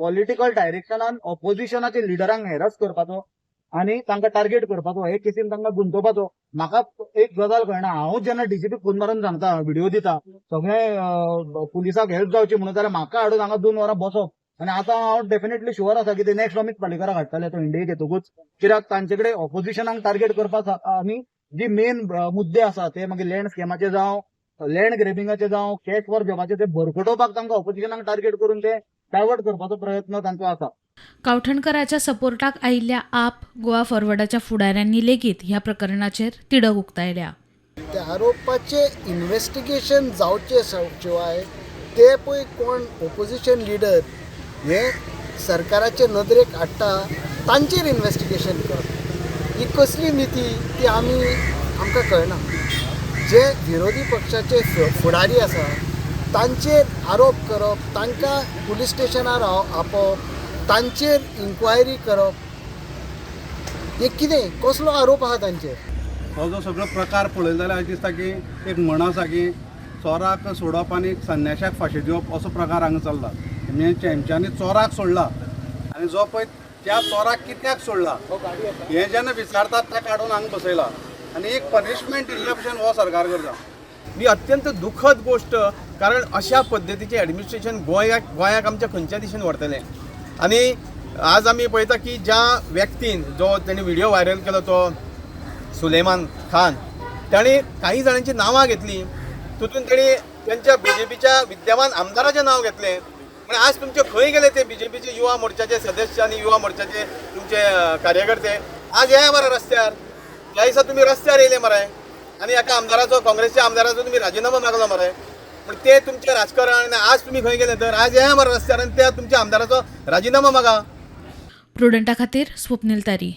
Political डायरेक्शनान ऑपोजिशनाचे लिडरांक harass करपाचो आनी तांकां टार्गेट करपाचो, हे केसीन तांकां गुंतोवपाचो. म्हाका एक गजाल कळना, हांव जेन्ना डीजीपी फोन मारून सांगता, व्हिडिओ दिता सगळे पुलिसाक हेल्प जावची म्हणून, जाल्यार म्हाका हाडून हांगा 2 वरां बसप. आनी आतां हांव डेफिनेटली शुअर आसा की ते नेक्स्ट अमित पालेकराक हाडटले तो इंडियेक येतकूच, कित्याक तांचे कडेन ऑपोजिशनाक टार्गेट करपाक आनी जी मेन मुद्दे आसा, ते मागीर लँड स्कॅमाचे जावं, लँड ग्रेबिंगाचे जावं, कॅश फॉर जॉबाचे, ते भरकटोवपाक तांकां ऑपोजिशनाक टार्गेट करून ते डायवर्ट करपाचो प्रयत्न तांचो आसा. कावठणकराच्या सपोर्टाक आयिल्ल्या आप, गोवा फॉरवर्डाच्या फुडाऱ्यांनी लेगीत ह्या प्रकरणाचेर तिडक उक्तायल्या. त्या आरोपाचे इन्वेस्टिगेशन जावचे शिवाय ते पळय कोण ओपोजिशन लिडर हे सरकाराचे नदरेक हाडटा, तांचेर इन्वेस्टिगेशन करप ही कसली निती ती आमकां कळना. जे विरोधी पक्षाचे फुडारी आसा तांचेर आरोप करप, तांकां पुलीस स्टेशनार आपोवप, तांचेर इन्क्वायरी करप, हे कितें कसलो आरोप आहा तांचेर? हो जो सगळो प्रकार पळयलो जाल्यार अशें दिसता की एक म्हण आसा की चोराक सोडप आनी संन्याशाक फांशी दिवप, असो प्रकार हांगा चल्ला. म्हणजे चेमच्यांनी चोराक सोडला आनी जो पळय त्या चोराक कित्याक सोडला हें जेन्ना विचारतात, ताका हाडून हांगा बसयला आनी एक पनिशमेंट दिल्ल्या भशेन हो सरकार करता. ही अत्यंत दुखद गोश्ट, कारण अशा पद्दतीचें एडमिनिस्ट्रेशन गोंयाक आमच्या खंयच्या दिशेन व्हरतलें? आनी आज आमी पळयता की ज्या व्यक्तीन जो तेणी व्हिडिओ व्हायरल केलो, तो सुलेमान खान, ताणें काही जाणांची नांवां घेतली. तितून तेणी तेंच्या बीजेपीच्या विद्यमान आमदाराचें नांव घेतलें. म्हणजे आज तुमचे खंय गेले ते बीजेपीचे युवा मोर्चाचे सदस्य आनी युवा मोर्चाचे तुमचे कार्यकर्ते? आज येया मरे रस्त्यार. ह्या दिसा तुमी रस्त्यार येयले मरे आनी एका आमदाराचो, काँग्रेसच्या आमदाराचो तुमी राजिनामो मागलो मरे. पूण ते तुमचें राजकारण आनी आज तुमी खंय गेले तर? आज येया मरे रस्त्यार आनी त्या तुमच्या आमदाराचो राजिनामो मागा. प्रुडंटा खातीर स्वप्नील तारी.